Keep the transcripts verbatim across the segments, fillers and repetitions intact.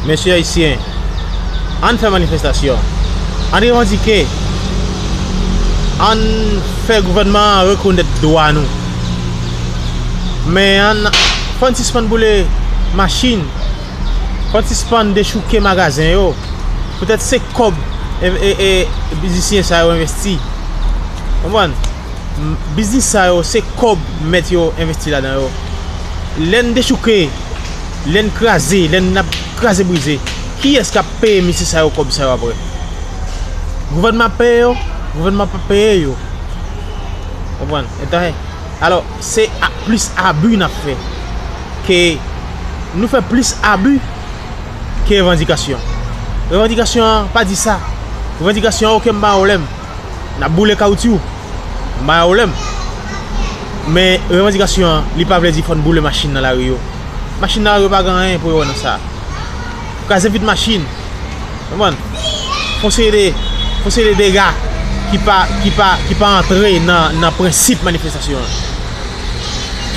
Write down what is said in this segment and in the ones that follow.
Mesye ayisyen, ann fè manifestasyon, ann revandike, ann fè gouvènman an rekonèt dwa nou. Men ann, fò n sispann boule machin, fò n sispann dechouke magazen yo. Poutèt se kòb e, e, e, biznisyen sa yo envesti. Konprann? M- Biznis sa yo, se kòb mèt yo envesti ladan yo. Lè n dechouke, lè n kraze, lè n ap kraze brize, kiyès k ap peye mesye sa yo kòb sa yo apre? Gouvènman ap peye yo? Gouvènman p ap peye yo. Konprann? Entehe. Alò, se a- plis abi n ap fè ke nou fè plis abi ke revandikasyon. Revandikasyon an pa di sa. Revandikasyon an, oke, m pa gen pwoblèm. N ap boule kawoutyou. M pa gen pwoblèm. Men revandikasyon an, li pa vle di fò n boule machin nan lari yo. Machin nan lari yo pa gen anyen pou yo wè nan sa. Kraze vit machin. Konprann? Fon seri de, fon seri de dega ki pa, ki pa, ki pa antre nan, nan prensip manifestasyon an.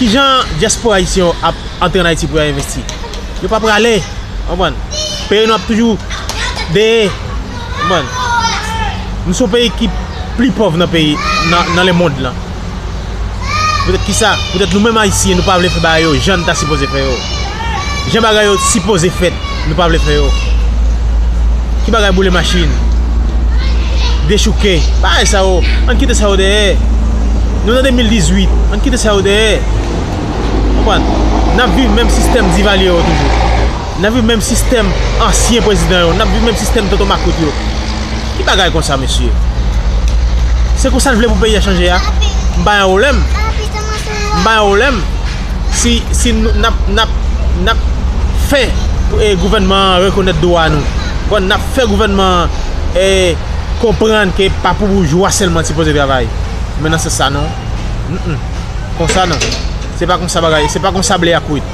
Kijan dyaspora ayisyen yo ap antre ann Ayiti pou y al envesti? Yo pa prale. Konprann? Peyi nou ap toujou deye. Konprann? Nou se yon peyi ki pli pòv nan peyi, nan, nan lemonn lan. Poutèt kisa? Poutèt nou menm ayisyen, nou pa vle fè bagay yo jan n ta sipoze fè yo. Jan bagay yo sipoze fèt, nou pa vle fè yo. Ki bagay boule machin? Dechouke. Bagay sa yo, ann kite sa yo dèyè. Nou nan de mil dizuit, ann kite sa yo dèyè. Konprann? N ap viv menm sistèm Divalye yo toujou. N ap viv menm sistèm ansyen prezidan yo. N ap viv menm sistèm tonton makout yo. Ki bagay konsa, mesye? Se konsa n vle pou peyi a chanje a? M pa gen pwoblèm. M pa gen pwoblèm. Si, si n ap, n ap, n ap fè, e, gouvènman an rekonèt dwa nou. Bon, n ap fè gouvènman an, e, konprann ke pa pou boujwa sèlman sipoze travay. Men nan sans sa non. Mm, mm. Konsa non. Se pa konsa bagay, se pa konsa ble a kwit.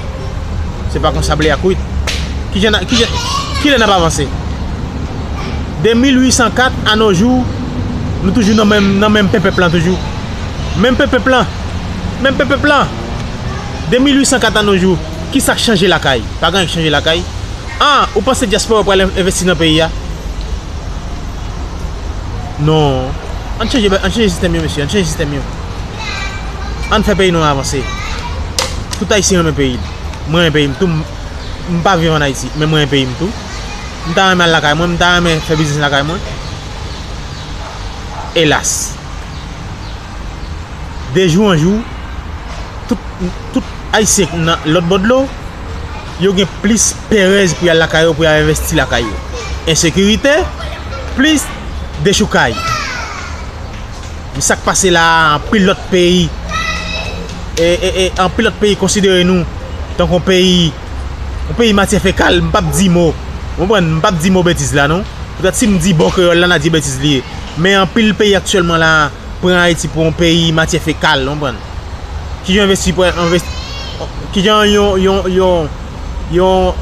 Se pa konsa ble a kwit. Kijan n a- kijan- Kilè n ap avanse? De mil uit san kat a no jou, nou toujou nan menm, nan menm penpenp lan toujou. Menm penpenp lan. Menm penpenp lan. De mil uit san kat a no jou, kisa k chanje lakay? Pa gen anyen k chanje lakay. Ah, ou panse dyaspora pral en- envesti nan peyi a? Non. Ann chanje, ann chanje sistèm yo, mesye. Ann chanje sistèm yo. Ann fè peyi nou avanse. Tout ayisyen renmen peyi l. Mwen renmen peyi m tou. M- M pa viv ann Ayiti, men mwen renmen peyi m tou. M ta renmen al lakay mwen, m ta renmen fè biznis lakay mwen. Elas. De jou an jou, tout, tout ayisyen k nan lòt bò dlo, yo gen plis perèz pou y al lakay yo, pou y al envesti lakay yo. Ensekirite, plis dechoukay. Men sa k pase la a, anpil lòt peyi, e, e, e, anpil lòt peyi konsidere nou tankou yon peyi, yon peyi matyè fekal, m p ap di mo. Ou konprann? M p ap di mo betiz la, non. Poutèt si m di bon kreyòl la, n a di betiz li ye. Men anpil peyi aktyèlman la a pran Ayiti pou yon peyi matyè fekal, ou konprann? Kijan envesti pou envesti, kijan yon, yon, yon, yon